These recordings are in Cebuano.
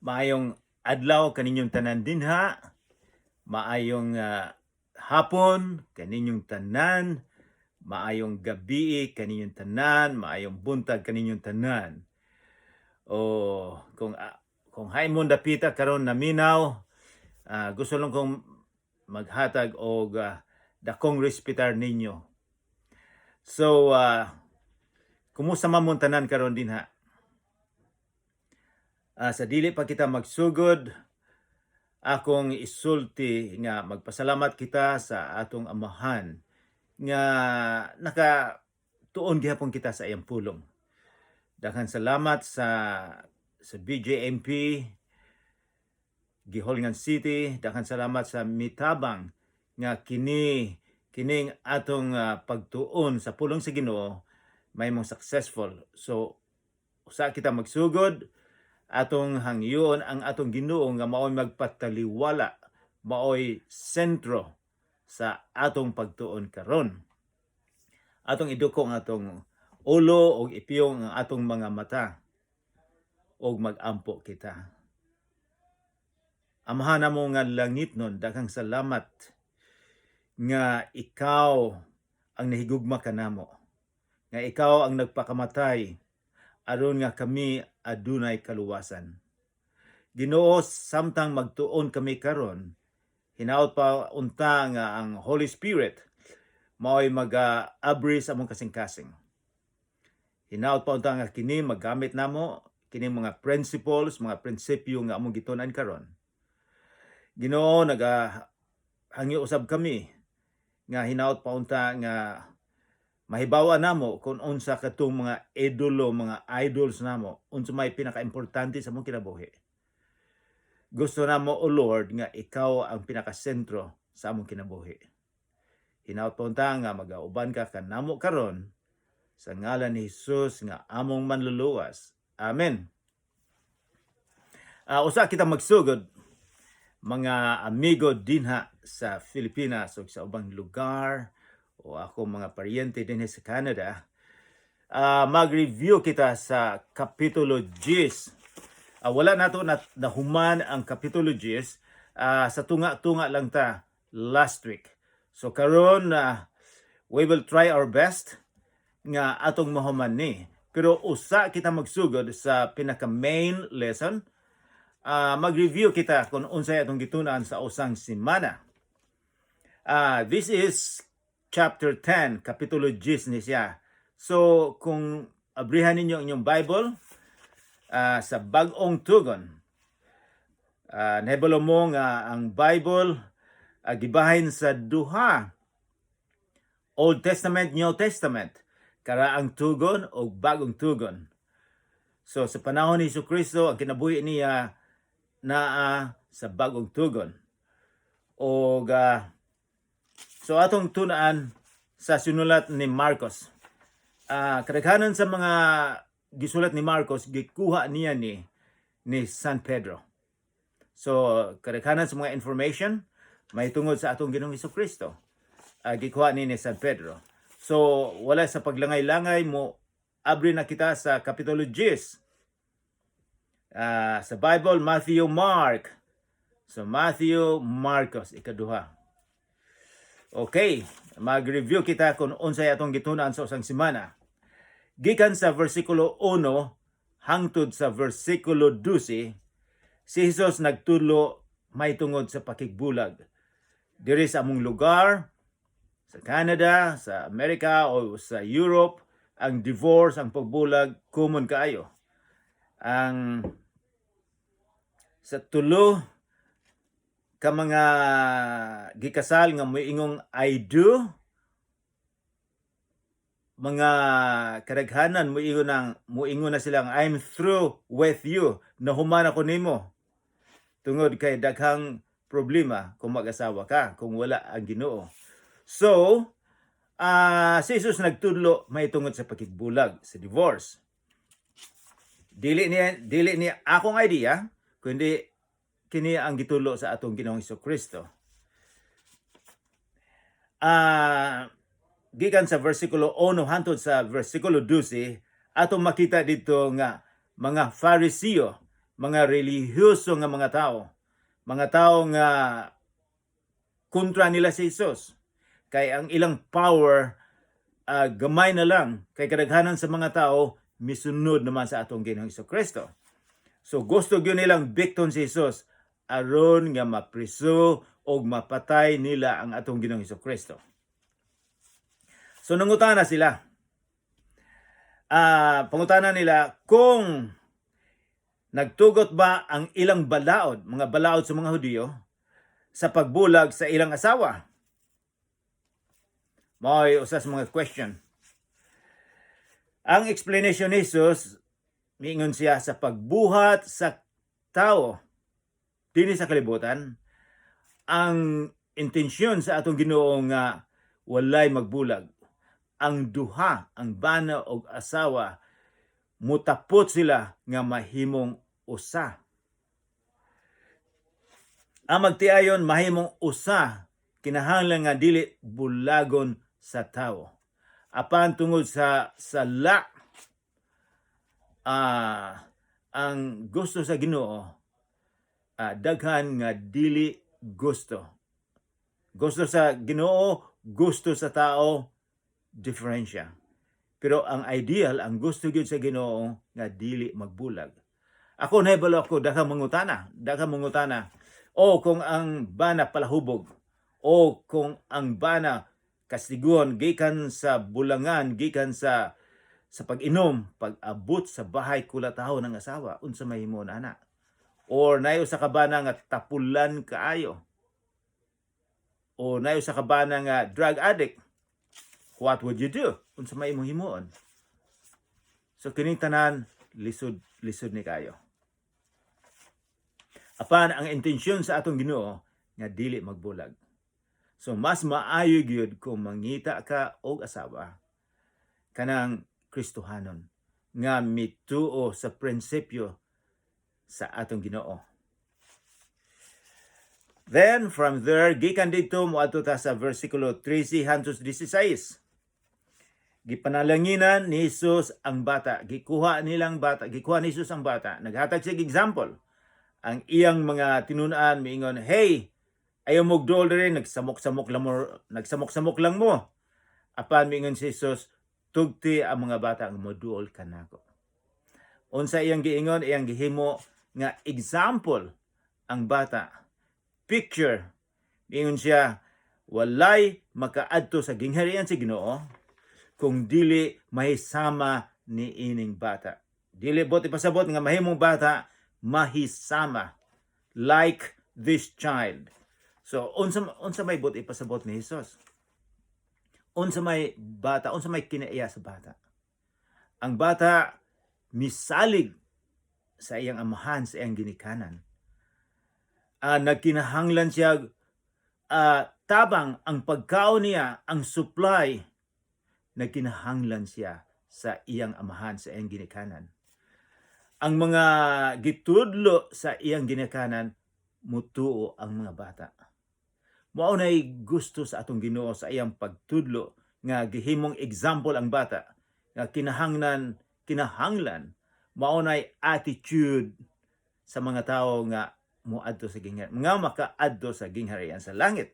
Maayong adlaw kaninyong tanan dinha. Maayong hapon kaninyong tanan. Maayong gabi kaninyong tanan, maayong buntag kaninyong tanan. O kung hain mo dapita karon naminaw, gusto lang kong maghatag og dakong respetar ninyo. So, kumusta man mong tanan karon dinha? Sa dili pa kita magsugod, akong isulti nga magpasalamat kita sa atong Amahan nga nakatuon gihapon kita sa iyang pulong. Daghan salamat sa BJMP Guihulngan City, daghan salamat sa mitabang nga kining atong pagtuon sa pulong sa Ginoo mahimong successful. So usa kita magsugod, atong hangyoon ang atong Ginoo nga maoy magpataliwala, maoy sentro sa atong pagtuon karon. Atong iduko ang atong ulo ug ipiyong ang atong mga mata ug magampo kita. Amahan namo nga langitnon, daghang salamat nga ikaw ang nahigugma kanamo, nga ikaw ang nagpakamatay aron nga kami adunay kaluwasan. Ginoo, samtang magtuon kami karon, hinaot pa unta nga ang Holy Spirit mao'y mag-abri sa among kasing-kasing. Hinaot pa unta nga kini magamit namo kini mga principles, mga prinsipyo nga among gitun-an karon. Ginoo, naga hangyo usab kami nga hinaot pa unta nga mahibaw namo kung unsa katong mga idolo, mga idols namo, unsa may pinakaimportante sa among kinabuhi. Gusto namo, O Lord, nga ikaw ang pinakasentro sa among kinabuhi. Hinaot pa unta nga magauban ka kanamo karon sa ngalan ni Jesus nga among manluluwas. Amen. Usa kita magsugod, mga amigo dinha sa Pilipinas o sa ubang lugar o ako mga paryente dinhi sa Canada, mag-review kita sa Kapitulo 10. Wala nato na nahuman ang Kapitulo 10, sa tunga-tunga lang ta last week. So karon, we will try our best nga atong mahuman ni. Pero usa kita magsugod sa pinaka main lesson, mag-review kita kung unsay atong gitun-an sa usang semana. This is chapter 10, Kapitulo 10 ni siya. So, kung abrihan ninyo ang inyong Bible sa Bag-ong Tugon, nahibalo mo nga ang Bible gibahin sa duha. Old Testament, New Testament. Karaang Tugon o Bagong Tugon. So sa panahon ni Hesus Kristo, ang kinabuhi niya naa sa Bagong Tugon. O so atong tun-an sa sinulat ni Marcos. Kadaghanan sa mga gisulat ni Marcos gikuha niya ni San Pedro. So kadaghanan sa mga information may tungod sa atong Ginoong Hesus Kristo, gikuha ni San Pedro. So wala sa paglangay-langay, mo abri na kita sa Kapitulo 10. Sa Bible, Matthew, Mark. So Matthew, Marcos, ikaduha. Okay, mag-review kita kung unsay atong gitun-an sa usang semana. Gikan sa versikulo 1 hangtod sa versikulo 12, si Jesus nagtudlo may tungod sa pakigbulag. Diri sa among lugar, sa Canada, sa Amerika o sa Europe, ang divorce, ang pagbulag, common kaayo. Ang sa tulo ka mga gikasal nga moingong "I do," mga kadaghanan moingon na silang "I'm through with you, nahuman ako nimo," tungod kay daghang problema kung mag-asawa ka kung wala ang Ginoo. So si Jesus nagtudlo may tungod sa pakigbulag, sa divorce. Dili niya akong idea, kundi kini ang gitudlo sa atong Ginoong Kristo. Gikan sa versikulo 1 hangtod sa versikulo 12, atong makita dito nga mga Fariseo, Mga relihiyoso nga mga tao. Mga tao nga kontra nila si Jesus. Kay ang ilang power gamay na lang kay kadaghanan sa mga tao misunod naman sa atong Ginoong Kristo. So gusto gyud nilang bikton si Jesus aron nga mapriso og mapatay nila ang atong Ginoong Kristo. So nangutana sila. Pangutana nila kung nagtugot ba ang ilang balaod, mga balaod sa mga Hudiyo, sa pagbulag sa ilang asawa. Mao'y usa sa mga question. Ang explanation ni Jesus, miingon siya sa pagbuhat sa tao dinhi sa kalibutan, ang intensyon sa atong Ginoo nga walay magbulag. Ang duha, ang bana og asawa, mutapot sila nga mahimong usa. Ang magtiayon mahimong usa, kinahanglan nga dili bulagon sa tao. Apan tungod sa sala, ang gusto sa Ginoo, daghan nga dili gusto. Gusto sa Ginoo, gusto sa tao, diferensya. Pero ang ideal, ang gusto gyud sa Ginoo nga dili magbulag. Ako nahibalo ako daghang mangutana, daghang mangutana. O kung ang bana palahubog, o kung ang bana kastiguon gikan sa bulangan, gikan sa pag-inom, pag-abot sa bahay kulatahon ng asawa, unsa mahimo ana? Or naay usa ka bana nga tapulan kaayo. O naay usa ka bana nga drug addict. What would you do? Unsa may imong himuon? So kining tanan lisod lisod ni kayo. Apan ang intensyon sa atong Ginoo nga dili magbulag. So mas maayo gyud kung mangita ka og asawa kanang Kristohanon nga mituo sa prinsipyo sa atong Ginoo. Then from there, gikan didto moadto ta sa versikulo 13 hangtod 16. Gipanalanginan ni Jesus ang bata. Gikuha nilang bata. Gikuha ni Jesus ang bata. Naghatag siya og example. Ang iyang mga tinun-an miingon, "Hey, ayaw mo duol diri, nagsamok-samok lang mo, nagsamok-samok lang mo." Apan miingon si Jesus, "Tugti ang mga bata ang moduol kanako." Unsa iyang giingon, iyang gihimo nga example ang bata. Picture. Miingon siya, walay makaadto sa gingharian sa Ginoo kung dili mahisama ni ining bata. Dili bot ipasabot nga mahimong bata, mahisama like this child. So unsa may bot ipasabot ni Jesus? Unsa may bata, unsa may kinaiya sa bata? Ang bata misalig sa iyang amahan, sa iyang ginikanan. Nagkinahanglan siya tabang ang pagkaon niya, ang supply, nagkinahanglan siya sa iyang amahan, sa iyang ginikanan. Ang mga gitudlo sa iyang ginikanan, mutuo ang mga bata. Mao nay gusto sa atong Ginoo sa iyang pagtudlo nga gihimong example ang bata nga kinahanglan mao nay attitude sa mga tao nga moadto sa gingharian, nga makaadto sa gingharian sa langit.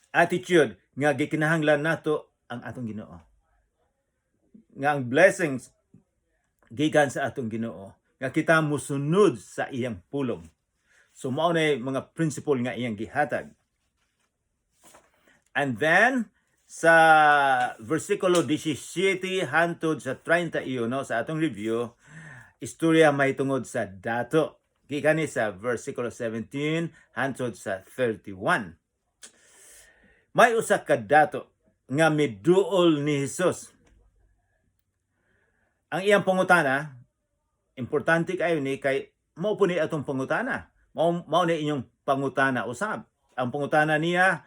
Attitude nga gikinahanglan nato ang atong Ginoo. Nga ang blessings gikan sa atong Ginoo, nga kita mosunod sa iyang pulong. So mao na mga principle nga iyang gihatag. And then sa versikulo 17 hantod sa 31 sa atong review, istorya may tungod sa dato. Gikan ni sa versikulo 17 hantod sa 31. May usa ka dato nga miduol ni Jesus. Ang iyang pangutana, importante kayo ni kay mao po ni atong pangutana. Mao ni inyong pangutana usab. Ang pangutana niya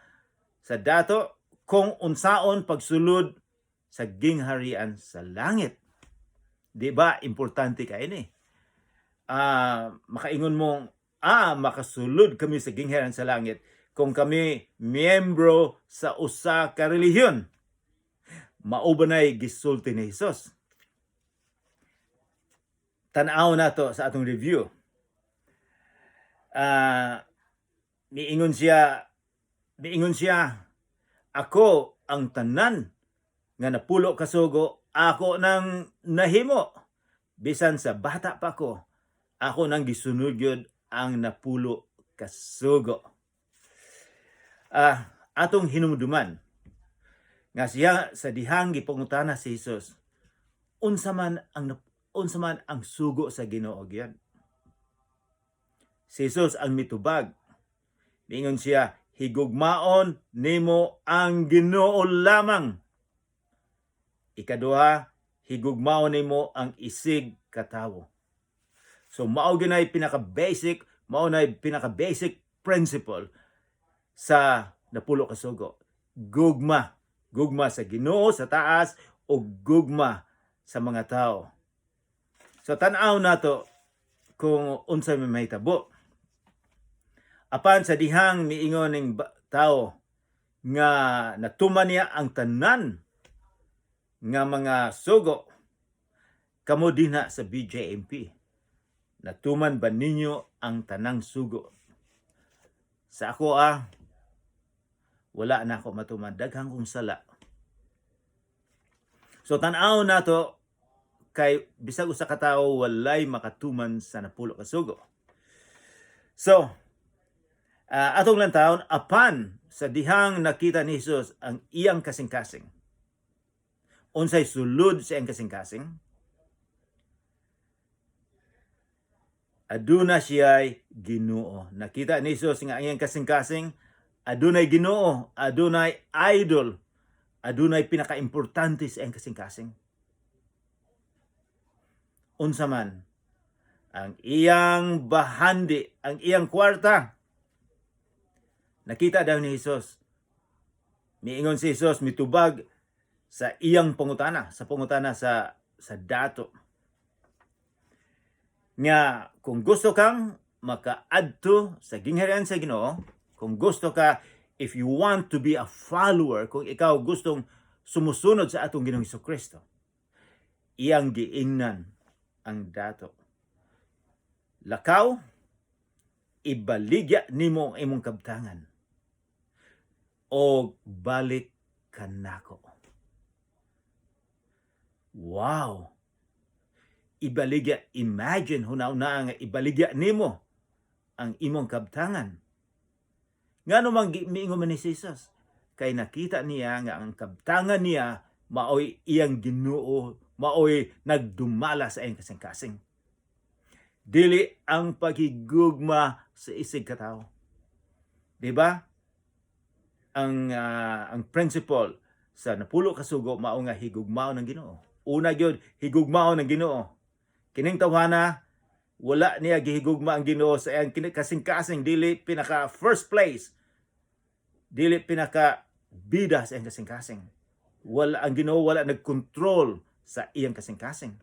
sa dato kung unsaon pagsulod sa gingharian sa langit. Di ba importante kay ni? Makaingon mong makasulod kami sa gingharian sa langit kung kami miyembro sa usa ka relihiyon. Mao ba nay gisulti ni Jesus? Tan-aw nato sa atong review. Miingon siya, "Ako ang tanan nga napulo kasugo ako nang nahimo. Bisan sa bata pa ko, ako nang gisunod gyud ang napulo kasugo." Atong hinumduman nga siya sa dihang gipangutana si Jesus, unsa man ang sugo sa Ginoo gyud? Si Jesus ang mitubag. Miingon siya, "Higugmaon nimo ang Ginoo lamang. Ikaduha, higugmaon nimo ang isig katawo." So mao ginay pinaka-basic, mao nay pinaka-basic principle sa napulo ka sugo. Gugma, gugma sa Ginoo sa taas o gugma sa mga tao. So tan-aw nato kung unsa may mahitabo. Apan sa dihang miingon ning tao nga natuman niya ang tanan nga mga sugo, kamo dinha sa BJMP, natuman ba ninyo ang tanang sugo? Sa ako wala na ako matuman, daghan kong sala. So tan-aw nato kay bisag usa ka tawo walay makatuman sa napulo ka sugo. So atong lantawon, apan sa dihang nakita ni Jesus ang iyang kasing-kasing. Unsay sulod sa iyang kasing-kasing? Aduna siya'y Ginoo. Nakita ni Jesus nga ang iyang kasing-kasing adunay Ginoo, adunay idol, adunay pinakaimportante sa iyang kasing-kasing. Unsa man ang iyang bahandi, ang iyang kwarta. Nakita daw ni Jesus. Miingon si Jesus, mitubag sa iyang pangutana, sa pangutana sa dato. Nga kung gusto kang makaadto sa gingharian sa Ginoo, kung gusto ka, if you want to be a follower, kung ikaw gustong sumusunod sa atong Ginoong Kristo, iyang giingnan ang dato, "Lakaw, ibaligya nimo ang imong kabtangan o balik kanako." Wow! Ibaligya, imagine, hunaw na nga ibaligya nimo ang imong kabtangan. Ngano man miingon man ni Jesus? Kay nakita niya nga ang kabtangan niya maoy iyang Ginoo, maoy nagdumala sa iyang kasing-kasing. Dili ang paghigugma sa isig katawo. Di ba? Ang principle sa napulo ka sugo mao nga higugmaon ng Ginoo. Una gyud, higugmaon ng Ginoo. Kining tawhana wala niya gihigugma ang Ginoo sa iyang kasing-kasing, dili pinaka first place. Dili pinaka bida sa iyang kasing-kasing. Wala ang Ginoo, wala nagkontrol sa iyang kasing-kasing.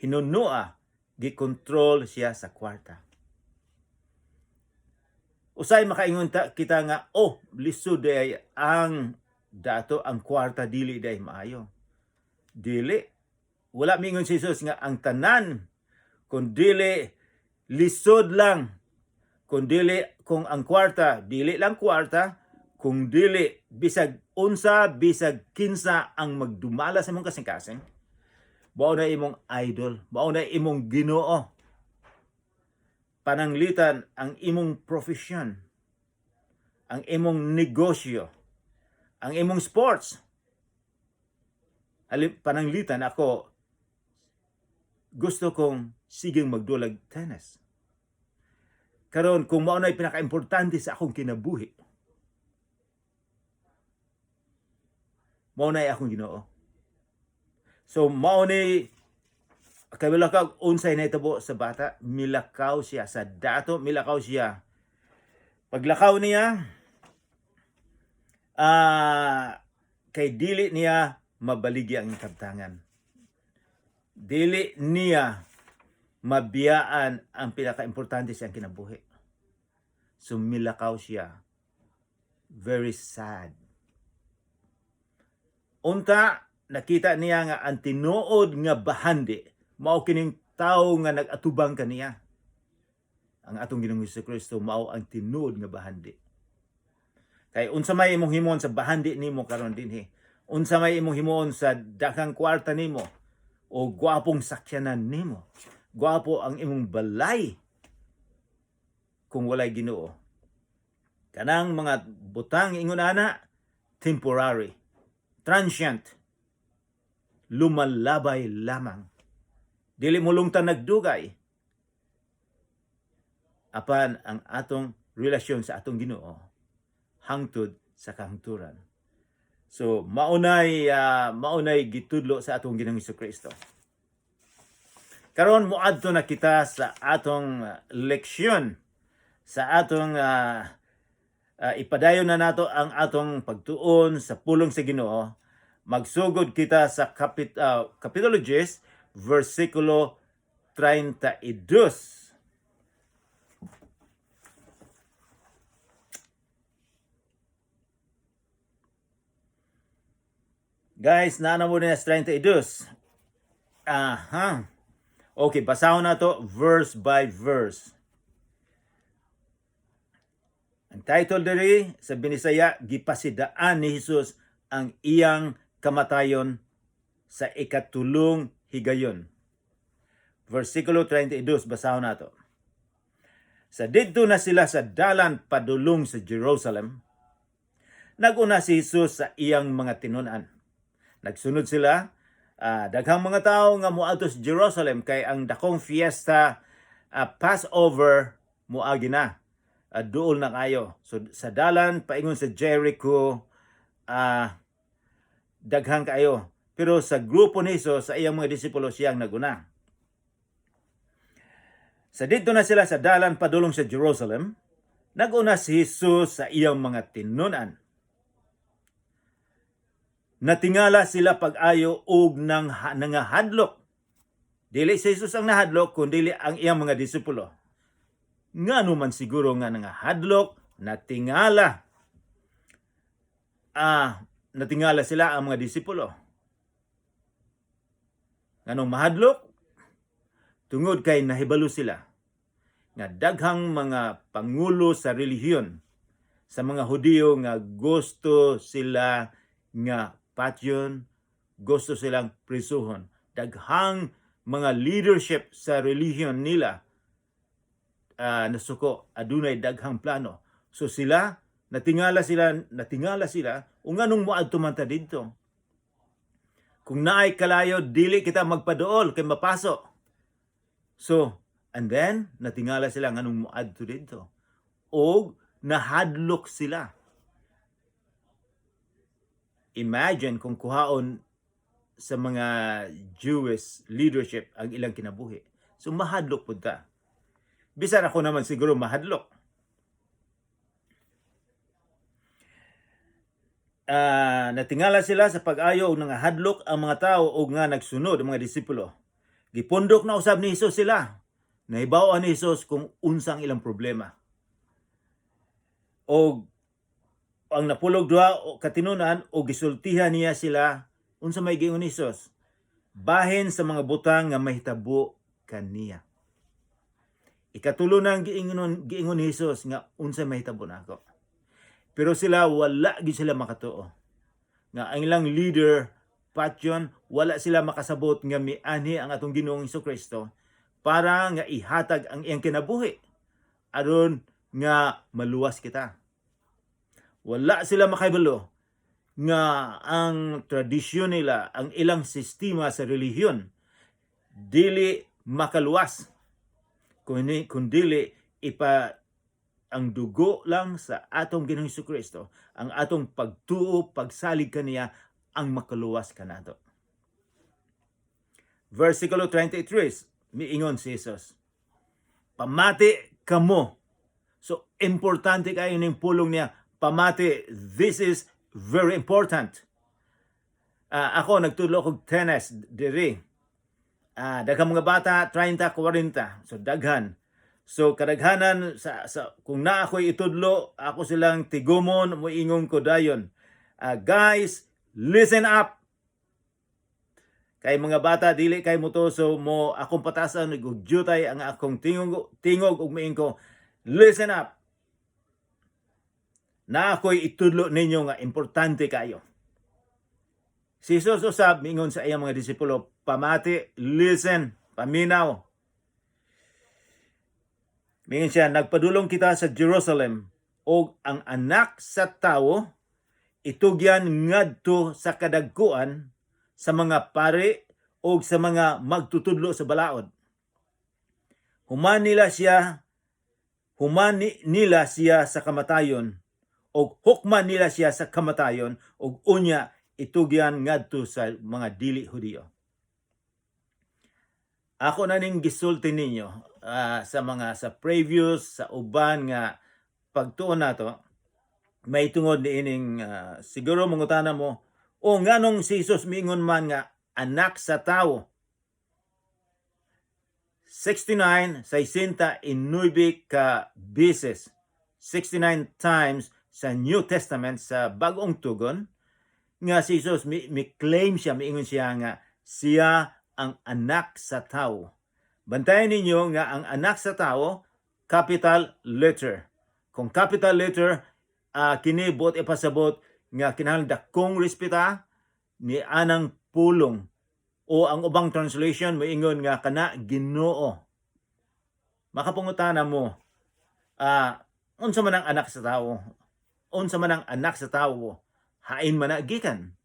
Hinunua gikontrol siya sa kwarta. Usay makaingon ta kita nga, "Oh, lisod ay ang dato, ang kwarta dili day maayo." Dili. Wala mingon si Jesus nga ang tanan kung dili lisod lang, kung dili, kung ang kwarta dili lang kwarta, kung dili bisag unsa, bisag kinsa ang magdumala sa imong kasing-kasing, mao na imong idol, mao na imong Ginoo. Pananglitan ang imong profesyon, ang imong negosyo, ang imong sports. Pananglitan ako, gusto kong sigeng magdulag tennis. Karon kung mao na'y pinakaimportante sa akong kinabuhi, mao na'y akong Ginoo. So mao ni kay ka unsay nahitabo sa bata, milakaw siya sa dato, milakaw siya. Paglakaw niya, kay dili niya mabaligi ang kabtangan. Dili niya mabiyaan ang pinakaimportante sa iyang kinabuhi. So milakaw siya. Very sad. Unta nakita niya nga ang tinuod nga bahandi Mao kining tawo nga nag-atubang kaniya. Ang atong Ginoong Kristo mao ang tinuod nga bahandi. Kay unsa may imong himuon sa bahandi nimo karon dinhi? Unsa may imong himuon sa daghang kwarta nimo o gwapong sakyanan nimo? Gwapo ang imong balay kung walay Ginoo. Kanang mga butang ingon ana, temporary, transient, lumalabay lamang. Dili mo lungtan nagdugay. Apan ang atong relasyon sa atong Ginoo hangtod sa kahangturan. So maunay gitudlo sa atong Ginoong Kristo. Karon moadto na kita sa atong leksyon, sa atong ipadayon na nato ang atong pagtuon sa pulong sa Ginoo. Magsugod kita sa kapitulo 10, versikulo 32. Guys, naa na mo na sa 32. Aha. Okay, basahon na to verse by verse. Ang title diri sa Binisaya, "Gipasidaan ni Jesus ang iyang kamatayon sa ikatulong higayon." Versikulo 32, basahon nato. Sa didto na sila sa dalan padulong sa Jerusalem, naguna si Jesus sa iyang mga tinunan. Nagsunod sila, daghang mga tao nga moadto sa Jerusalem kay ang dakong fiesta, Passover, moagi na. Duol na kayo. So sa dalan paingon sa Jericho, daghang kayo. Pero sa grupo ni Jesus, sa iyang mga disipulo, siyang naguna. Sa didto na sila sa dalan padulong sa Jerusalem, naguna si Jesus sa iyang mga tinunan. Natingala sila pag-ayo og nang nangahadlok. Dili si Jesus ang nahadlok, kundi ang iyang mga disipulo. Ngano man siguro nga nangahadlok, natingala. Natingala sila ang mga disipulo. Nganong mahadlok? Tungod kay nahibalo sila nga daghang mga pangulo sa relihiyon sa mga Hudiyo nga gusto sila nga patyon, gusto silang prisuhon. Daghang mga leadership sa relihiyon nila nasuko, adunay daghang plano. So sila, natingala sila, natingala sila, ug nganong moadto man ta didto? Kung naay kalayo, dili kita magpaduol kay mapaso. So, and then, natingala sila nganong moadto didto. Og nahadlok sila. Imagine kung kuhaon sa mga Jewish leadership ang ilang kinabuhi. So mahadlok pud ta. Bisan ako naman siguro mahadlok. Natingala sila sa pag-ayo og nangahadlok ang mga tao og nga nagsunod ang mga disipulo. Gipundok na usab ni Jesus sila. Nahibaw-an ni Jesus kung unsang ilang problema. Og ang napulog duha o katinunan o gisultihan niya sila. Unsa may giingon ni Jesus bahin sa mga butang nga mahitabo kaniya? Ikatulo nang giingon ni Jesus nga unsa mahitabo nako. Pero sila, wala gyud sila makatuo nga ang ilang leader patyon. Wala sila makasabot nga mianhi ang atong Ginoong Kristo para nga ihatag ang iyang kinabuhi aron nga maluwas kita. Wala sila makahibalo nga ang tradisyon nila, ang ilang sistema sa relihiyon, dili makaluwas. Kung dili ipa ang dugo lang sa atong Ginoong Kristo, ang atong pagtuo, pagsalig kaniya ang makaluwas kanato. Versikulo 23, miingon si Jesus, "Pamati kamo." So, importante kayo ning pulong niya. Pamati, this is very important. Ako, nagtudlo og tennis diri. Daghang mga bata, 30, 40. So, daghan. So, kadaghanan, sa kung naa ako'y itudlo, ako silang tigumon, muingon ko dayon, "Guys, listen up." Kay mga bata, dili kay mo, so mo akong patasan ug jutay ang akong tingog tingog ug miingon ko, "Listen up. Na ako'y itudlo ninyo nga importante kayo." Si Jesus usab miingon sa iyang mga disipulo, "Pamati, listen, paminaw." Miingon siya, "Nagpadulong kita sa Jerusalem ug ang Anak sa Tawo itugyan ngadto sa kadagkuan sa mga pari o sa mga magtutudlo sa balaod. Human nila siya sa kamatayon o hukman nila siya sa kamatayon ug unya itugyan ngadto sa mga dili Hudiyo." Ako na ning gisulti ninyo sa mga sa previous, sa uban nga pagtuon nato may tungod ni ining siguro mangutana mo o nganong si Jesus miingon man nga Anak sa Tawo 69 69 ka beses, 69 times sa New Testament, sa Bagong Tugon, nga si Jesus mi claim siya, miingon siya nga siya ang Anak sa Tawo. Bantayan ninyo nga ang Anak sa Tawo, capital letter. Kung capital letter, kini buot ipasabot nga kinahanglan dakong respeta ni anang pulong, o ang ubang translation moingon nga kana Ginoo. Makapangutana mo, unsa man ang Anak sa Tawo? Unsa man ang Anak sa Tawo? Hain man na gikan?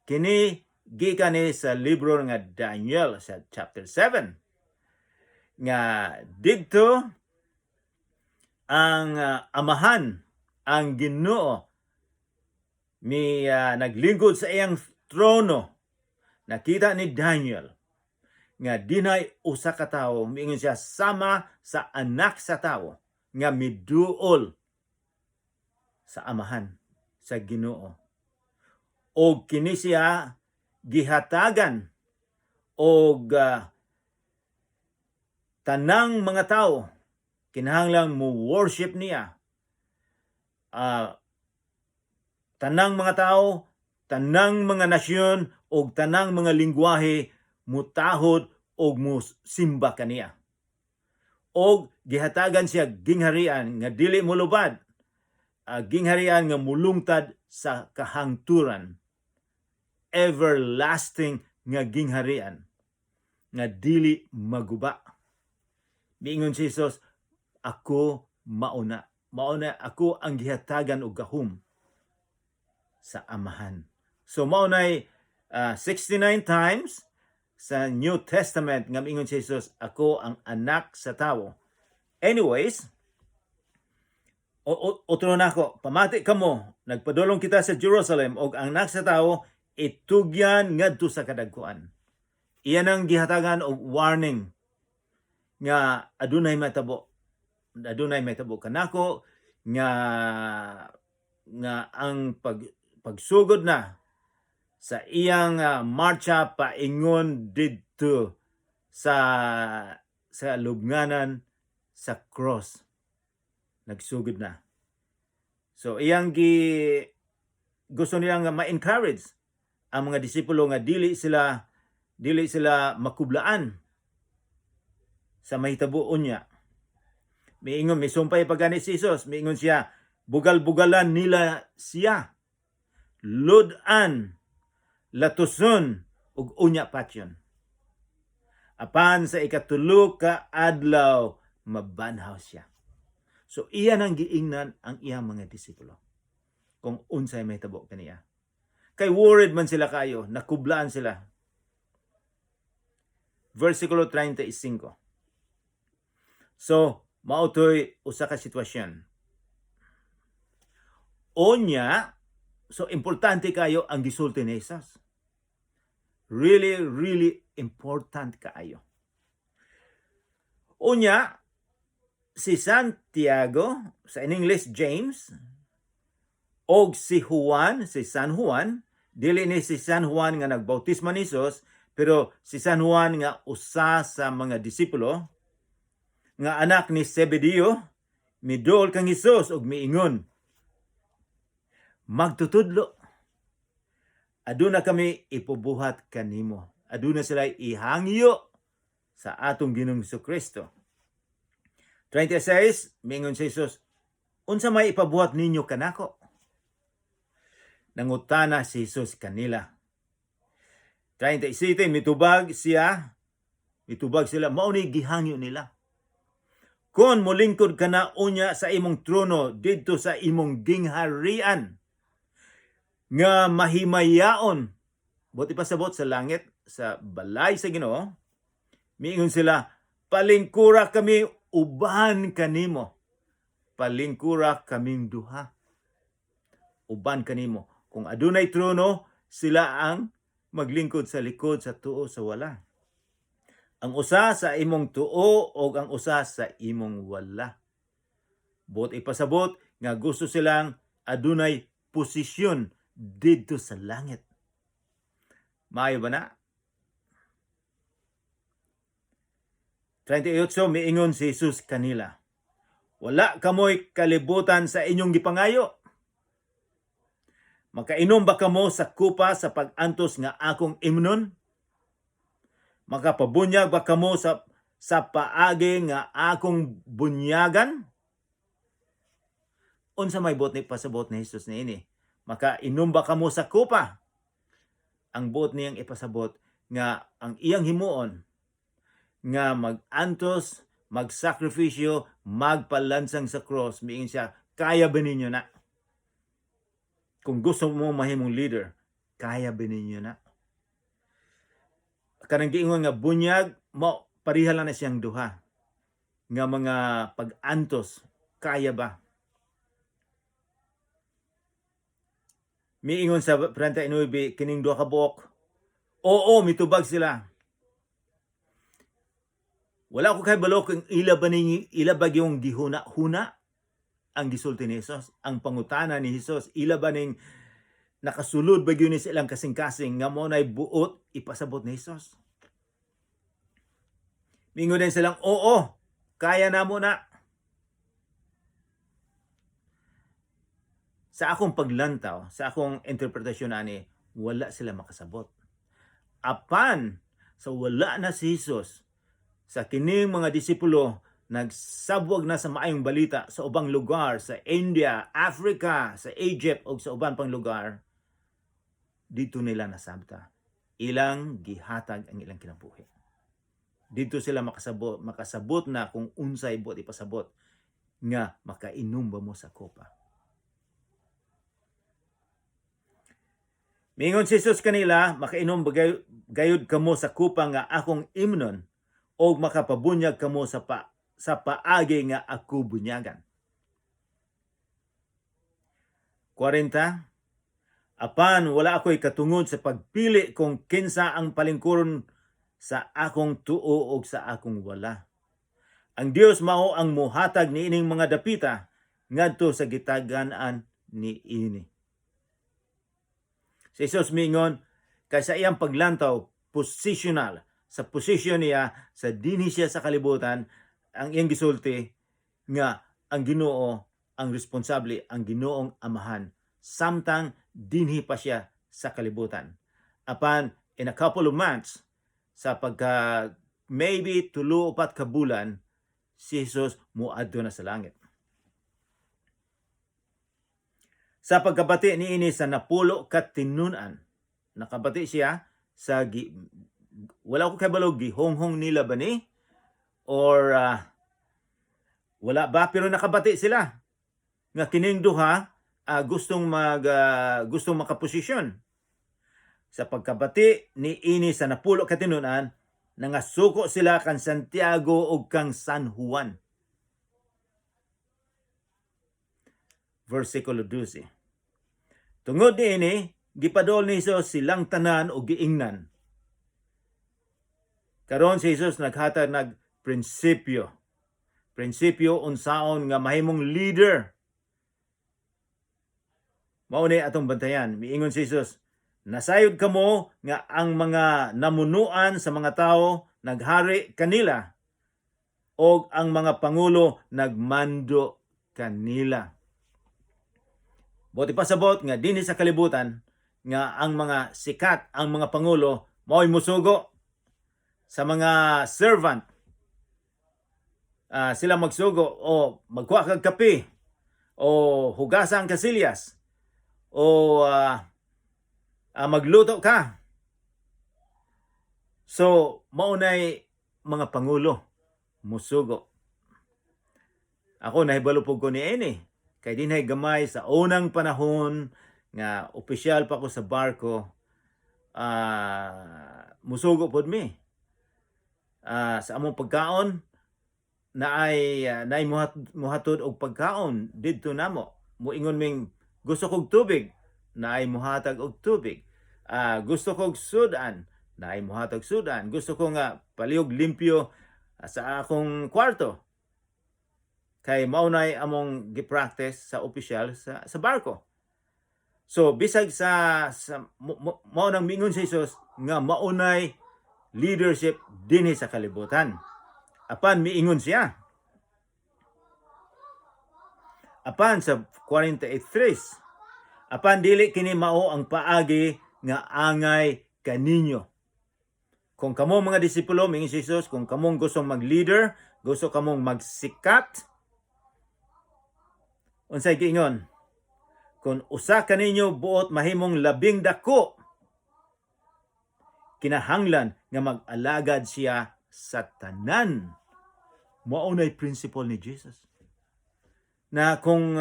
Kini gikan ni sa libro nga Daniel sa chapter 7 nga didto ang Amahan, ang Ginoo, ni naglingkod sa iyang trono. Nakita ni Daniel nga dinay usa ka tawo, miingon siya, sama sa anak sa tawo nga miduol sa Amahan, sa Ginoo, og kini siya gihatagan og tanang mga tawo kinahanglan mo worship niya. Tanang mga tao, tanang mga nasyon og tanang mga lingwahe mutahod og simba kaniya. Og gihatagan siya gingharian nga dili molubad, gingharian nga mulungtad sa kahangturan, everlasting nga gingharian nga dili maguba. Miingon si Jesus, "Ako mauna. Mauna ako ang gihatagan og gahom sa Amahan." So maunay 69 times sa New Testament nga miingon si Jesus, "Ako ang Anak sa Tawo." Anyways, otro na ako, "Pamati kamo, nagpadulong kita sa Jerusalem og ang Anak sa Tawo itugyan ngadto sa kadagkuan." Iyan ang gihatagan og warning nga adunay matabo. Adunay mahitabo kanako nga nga ang pagsugod na sa iyang marcha paingon didto sa lubnganan, sa cross, nagsugod na. So iyang gi gusto niya nga ma-encourage ang mga disipulo nga dili sila makublaan sa mahitabo unya. Miingon, misumpay pa gani si Jesus, miingon siya, bugal-bugalan nila siya, lud-an, latuson, ug unya patyon. Apan sa ikatulo ka adlaw, mabanhaw siya. So iya nang giingnan ang iyang mga disipulo kung unsay mahitabo kaniya. Kay worried man sila kayo, nakublaan sila. Versikulo 35. So, mao toy usa ka sitwasyon. Unya, so importante kayo ang gisulti ni Jesus. Really, really important kaayo. Unya, si Santiago, sa in English James, og si Juan, si San Juan, dili ni si San Juan nga nagbautismo ni Jesus, pero si San Juan nga usa sa mga disipulo, nga anak ni Zebedeo, miduol kang Hesus og miingon, "Magtutudlo, Aduna kami ipubuhat kanimo. Aduna sila ihangyo sa atong Ginoong Kristo. 36, mingon si Jesus, "Unsa may ipabuhat ninyo kanako?" Nangutana si Jesus kanila. 37, mitubag siya, mitubag sila, mao ni gihangyo nila. "Kung molingkod ka na unya sa imong trono didto sa imong gingharian nga mahimayaon," buot ipasabot sa langit, sa balay sa Ginoo, miingon sila, "Palingkura kami uban kanimo. Palingkura kaming duha uban kanimo." Kung adunay trono, sila ang maglingkod sa likod, sa tuo, sa wala. Ang usa sa imong tuo o ang usa sa imong wala. Buot ipasabot nga gusto silang adunay posisyon didto sa langit. Maayo ba na? 38, miingon si Jesus kanila, "Wala kamoy kalibutan sa inyong gipangayo. Makainom ba kamo sa kupa sa pag-antos nga akong imnon? Makapabunyag ba kamo sa paagi nga akong bunyagan?" Unsa may buot ni pasabot ni Jesus niini? Makainom ba kamo sa kupa? Ang buot niyang ipasabot nga ang iyang himuon nga mag-antos, magsakripisyo, magpalansang sa cross, miingon siya, "Kaya ba ninyo na?" Kung gusto mo mahimong leader, kaya ba ninyo na? Kanang giingon nga bunyag, mo pareha lang na siyang duha nga mga pag-antos, kaya ba? Miingon sa 39, kining duha ka buok, "Oo," mitubag sila. Wala ko kay balo kung ila ba ning ila ba yung gihuna-huna ang gisulti ni Jesus, ang pangutana ni Jesus, ila ba ning nakasulod ba gyud ni sa ilang kasing-kasing nga mo nay buot ipasabot ni Jesus. Mingon din silang, "Oo, kaya na mo na." Sa akong paglantaw, sa akong interpretasyon ani, wala sila makasabot. Apan sa wala na si Jesus, sa kining mga disipulo nagsabwag na sa maayong balita sa ubang lugar, sa India, Africa, sa Egypt ug sa uban pang lugar, dito nila nasabta. Ilang gihatag ang ilang kinabuhi. Dito sila makasabot na kung unsay buot ipasabot nga makainom ba mo sa kopa. Mingon si Jesus kanila, "Makainom ba gayud kamo sa kupa nga akong imnon o makapabunyag kamo sa paagi nga ako bunyagan?" 40. "Apan wala ako'y katungod sa pagpili kung kinsa ang palingkuron sa akong tuo og sa akong wala. Ang Dios mao ang muhatag niining mga dapita ngadto sa gitagan-an niini." Si Jesus miingon kay sa iyang paglantaw, positional, sa posisyon niya sa dinhi siya sa kalibutan, ang iyang gisulti nga ang Ginoo ang responsable, ang Ginoong Amahan, samtang dinhi pa siya sa kalibutan. Apan in a couple of months, sa pagka maybe 3 o 4 ka bulan, si Jesus muadto na sa langit. Sa pagkabati niini sa 10 ka tinun-an, nakabati siya sa wala ko kabalo gihonghong nila ba ni or wala ba, pero nakabati sila nga kining duha gustong makaposisyon. Sa pagkabati ni ini sa 10 ka tinun-an, nangasuko sila kan Santiago ug kang San Juan. Versikulo 12. Tungod niini, gipadol ni Jesus silang tanan og giingnan. Karon si Jesus naghatag nag prinsipyo. Prinsipyo unsaon nga mahimong leader. Mao ni atong bantayan. Miingon si Jesus, "Nasayod kamo nga ang mga namunuan sa mga tao naghari kanila og ang mga pangulo nagmando kanila." Buot ipasabot nga dinhi sa kalibutan nga ang mga sikat, ang mga pangulo mao'y musugo sa mga servant. Sila magsugo o magkuha kag kape o hugasa ang kasilyas o magluto ka. So, maunay mga pangulo musugo. Ako nahibalo pud ko niini kay dinhay gamay sa unang panahon nga opisyal pa ko sa barko, musugo pod mi. Sa among pagkaon naay muhatod og pagkaon didto namo. Muingon ming gusto kog tubig, naay muhatag og tubig. Gusto kog sudan, naay muhatag sudan. Gusto ko nga palihog limpyo sa akong kwarto. Kay mao nay among gi-practice sa opisyal sa barko. So bisag sa mao nang mingon si Jesus nga maunay leadership dinhi sa kalibutan. Apan miingon siya. Apan sa 43, apan dili kini mao ang paagi nga angay kaninyo. Kung kamo mga disipulo, mingon si Jesus, kung kamong gusto mag-leader, gusto kamong magsikat, unsay giingon? Kung usa kaninyo buot mahimong labing dako, kinahanglan nga mag-alagad siya sa tanan. Mao nay principle ni Jesus. Na kung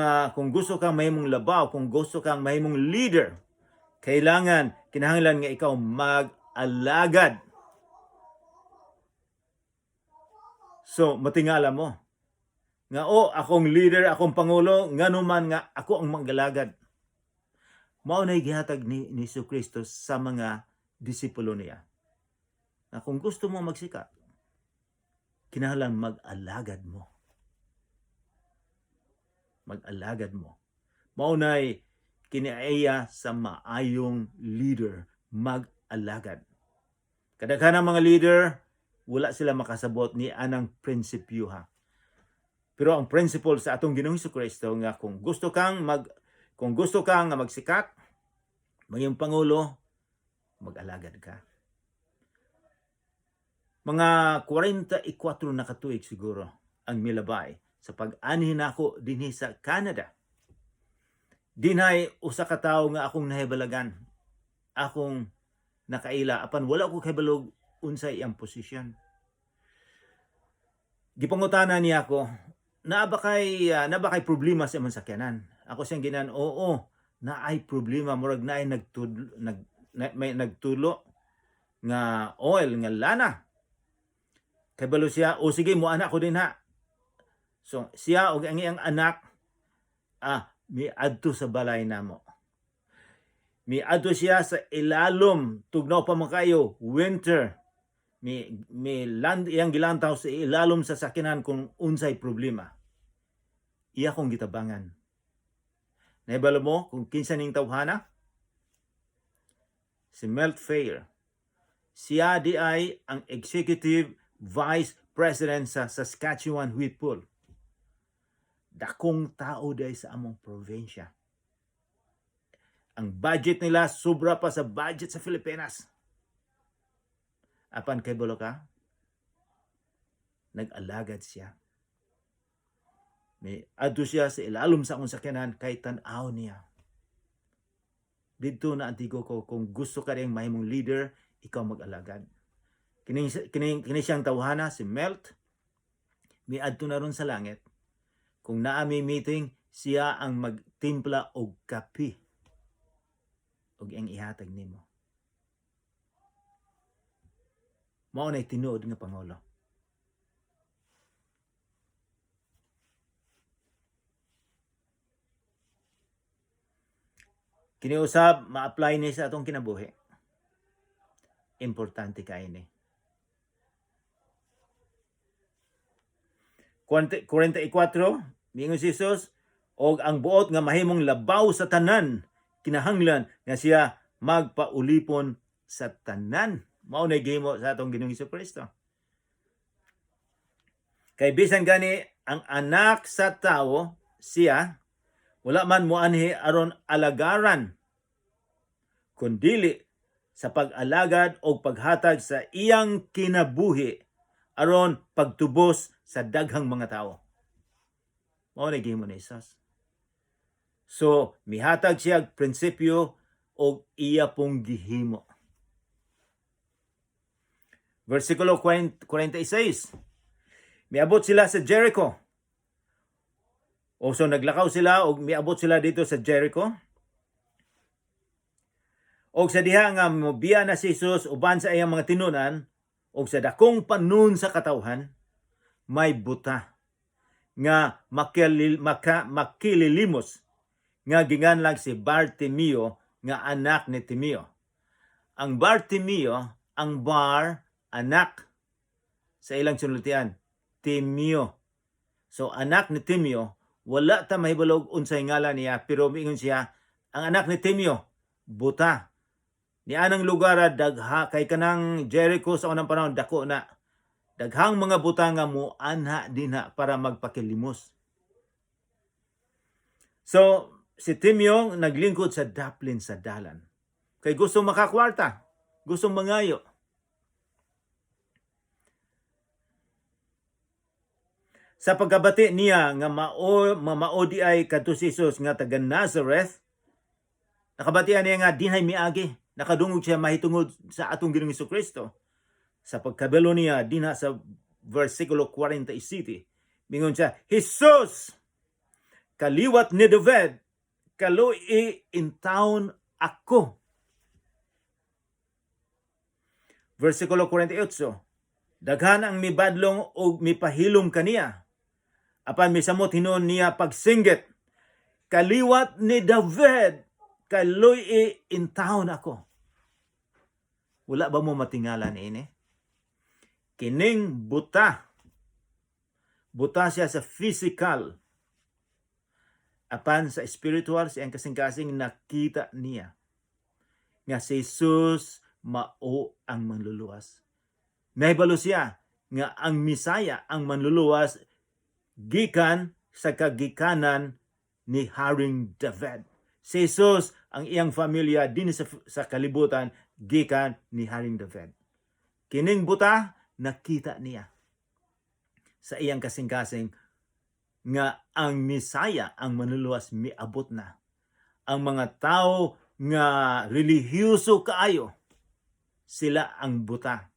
gusto kang mahimong labaw, kung gusto kang mahimong leader, kinahanglan nga ikaw mag-alagad. So, matingala mo. Nga, oh, akong leader, akong pangulo, ngano man nga ako ang mag-alagad. Mao nay gihatag ni Jesu Kristo sa mga disipulo niya. Na kung gusto mo magsikat, kinahanglan mag-alagad mo. Mag-alagad mo. Mao nay kiniaya sa maayong leader, mag-alagad. Kadaghan ng mga leader, wala sila makasabot ni anang prinsipyo ha. Pero ang principle sa atong Ginoong Kristo nga kung gusto kang nga magsikat, maging pangulo, mag-alagad ka. Mga 44 na katuig siguro ang milabay sa pag-anhi nako dinhi sa Canada. Dinhay usa ka tawo nga akong nahibalagan. Akong nakaila apan wala ko kahibalog unsay iyang posisyon. Gipangutana niya ako, naa ba kay problema sa imong sakyanan? Ako siyang ginan, oo, naay problema, murag naay nagtud nag na, may nagtulo nga oil nga lana. Kabalo siya, o sige mo anak ko din ha. So siya og ang iyang anak miadto sa balay namo. Miadto siya sa ilalom, tugnaw pa man kayo, winter. Mi land iyang gilantaw sa ilalom sa sakyanan kung unsay problema. Iya kong gitabangan. Nahibalo mo kung kinsa ning tawhana? Si Milt Fair. Siya di ay ang Executive Vice President sa Saskatchewan Wheat Pool. Dakong tao di sa among probinsya. Ang budget nila sobra pa sa budget sa Pilipinas. Apan kabalo ka, nag-alagad siya. May adto siya sa ilalom sa akong sakyanan kay tan-aw niya. Didto na antigo ko kung gusto ka rin mahimong leader, ikaw mag-alagad. Kini siyang tawhana si Melt, miadto na ron sa langit. Kung naa mi meeting, siya ang magtimpla og kape og iyang ihatag nimo. Mao nay tinuod nga pangulo. Kini usab ma-apply ni sa atong kinabuhi. Importante kay ni. 44, miingon si Jesus, og ang buot nga mahimong labaw sa tanan, kinahanglan nga siya magpaulipon sa tanan. Mao na gihimo sa atong Ginoong Kristo. Kay bisan gani ang anak sa tawo siya wala man moanhi aron alagaran Kundili sa pag-alagad o paghatag sa iyang kinabuhi aron pagtubos sa daghang mga tao. Mao na gihimo ni Jesus. So, mihatag siya og prinsipyo og iya pong gihimo. Versikulo 46. Miabot sila sa Jericho. O so naglakaw sila og miabot sila dito sa Jericho. Og sa diha nga mobiya na si Jesus uban sa iyang mga tinunan og sa dakong panon sa katawhan, may buta nga makililimos nga ginganlag si Bartimeo nga anak ni Timeo. Ang Bartimeo, ang Bar, anak sa ilang sinultian, Timeo. So anak ni Timeo, wala ta mahibalo og unsay ngalan niya, pero miingon siya ang anak ni Timeo, buta. Ni anang lugar dagha kay kanang Jericho sa unang panahon dako na. Daghang mga buta nga muanha dinha para magpakilimos. So si Timeo naglingkod sa daplin sa dalan. Kay gusto makakwarta, gusto mangayo. Sa pagkabati niya nga mao di ay kadto si Jesus nga taga Nazareth, nakabatian niya nga dinhay miagi, nakadungog siya mahitungod sa atong Ginoong Kristo. Sa pagkabalo niya dinha sa versikulo 47, mingon siya, "Jesus, kaliwat ni David, kaluoy intawon ako." Versikulo 48, daghan ang mibadlong og mipahilom kaniya. Apan misamot hinuon niya pagsinggit, "Kaliwat ni David, kaluoy intawon ako." Wala ba mo matingala niini? Kining buta. Buta siya sa physical. Apan sa spiritual, siyang kasing-kasing nakita niya nga si Jesus mao ang manluluwas. Nahibalo siya nga ang Misaya, ang manluluwas, gikan sa kagikanan ni Haring David. Si Jesus, ang iyang familia din sa kalibutan, gikan ni Haring David. Kining buta, nakita niya sa iyang kasing-kasing nga ang Misaya, ang manluluwas, miabot na. Ang mga tao nga relihiyoso kaayo, sila ang buta.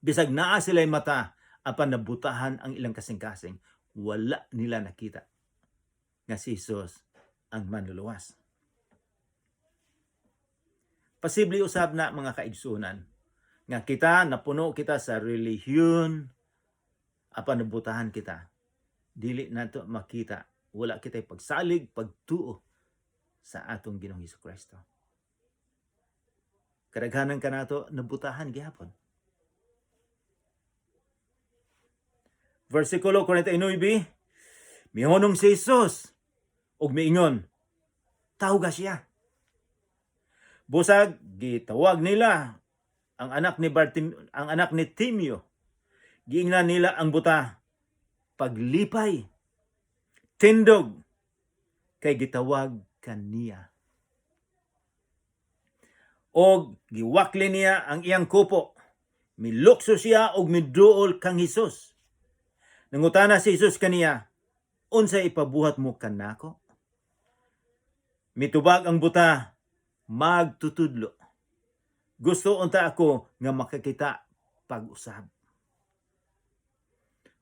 Bisag naa sila'y mata, apan nabutahan ang ilang kasing-kasing, wala nila nakita nga si Jesus ang manluluwas. Posible usab na, mga kaigsunan, nga kita napuno kita sa relihiyon, apan nabutahan kita. Dili nato makita, wala kita pagsalig, pagtuo sa atong Ginoong Hesus Kristo. Kadaghanan kanato nabutahan gihapon. Versikulo 49, mihonong si Jesus ug miingon, "Tawga siya." Busag gitawag nila ang anak ni Timeo. Giingnan nila ang buta, "Paglipay, tindog, kay gitawag kaniya." Og giwakli niya ang iyang kupo. Milukso siya og miduol kang Hesus. Nangutana si Jesus kaniya, "Unsa ipabuhat mo kanako?" Mitubag ang buta, "Magtutudlo. Gusto unta ako nga makakita pag-usab."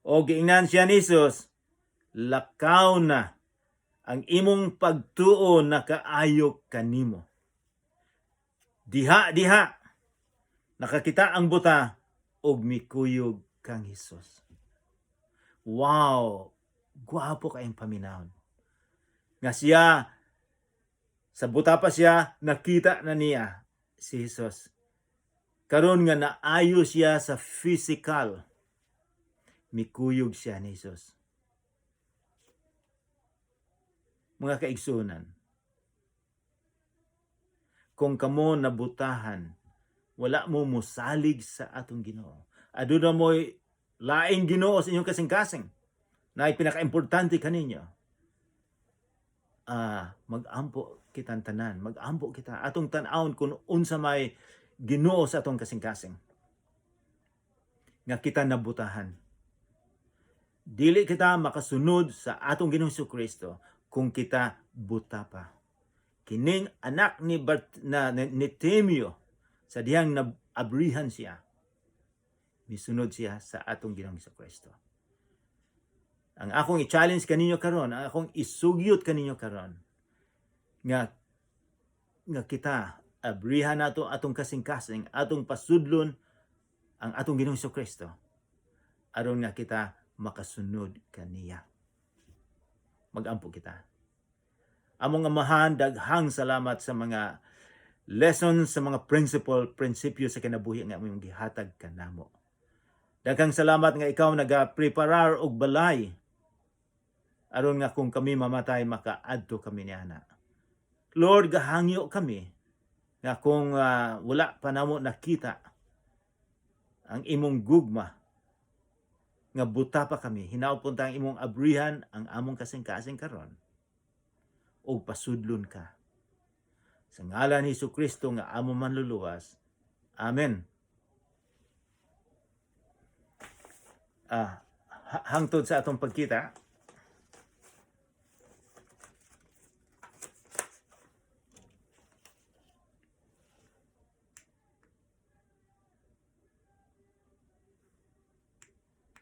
O giingnan siya ni Jesus, "Lakaw na, ang imong pagtuo nakaayo kanimo." Diha diha nakakita ang buta og mikuyog kang Hesus. Wow, gwapo kayong paminawon. Nga siya sa buta pa siya, nakita na niya si Jesus. Karon nga naayo siya sa physical, mikuyog siya ni Jesus. Mga kaigsunan, kung kamo nabutahan, wala mo musalig sa atong Ginoo. Aduna mo'y laing Ginoo sa inyong kasing-kasing na pinaka-importante kaninyo. Magampo kitang tanan, magampo kita atong tan-awon kung unsa may Ginoo sa atong kasing-kasing nga kita nabutahan. Dili kita makasunod sa atong Ginoong Kristo kung kita buta pa. Kining anak ni Bart, na, ni, ni Timeo, sa dihang naabrihan siya, misunod siya sa atong Ginoong Kristo. Ang akong i-challenge kaninyo karon, ang akong isugyot kaninyo karon, nga kita abrihan nato atong kasing-kasing, atong pasudlon ang atong Ginoong Kristo aron nga kita makasunod kaniya. Magampo kita. Among Amahan, daghang salamat sa mga lessons, sa mga principle, prinsipyo sa kinabuhi nga among gihatag kanamo. Daghang salamat nga ikaw naga-preparar og balay aron nga kung kami mamatay, makaadto kami niana. Lord, gahangyo kami nga kung wala pa namo nakita ang imong gugma, nga buta pa kami, hinaot ang imong abrihan ang among kasing-kasing karon ug pasudlon ka. Sa ngalan ni Hesus Kristo nga among Manluluwas. Amen. Hangtod sa atong pagkita.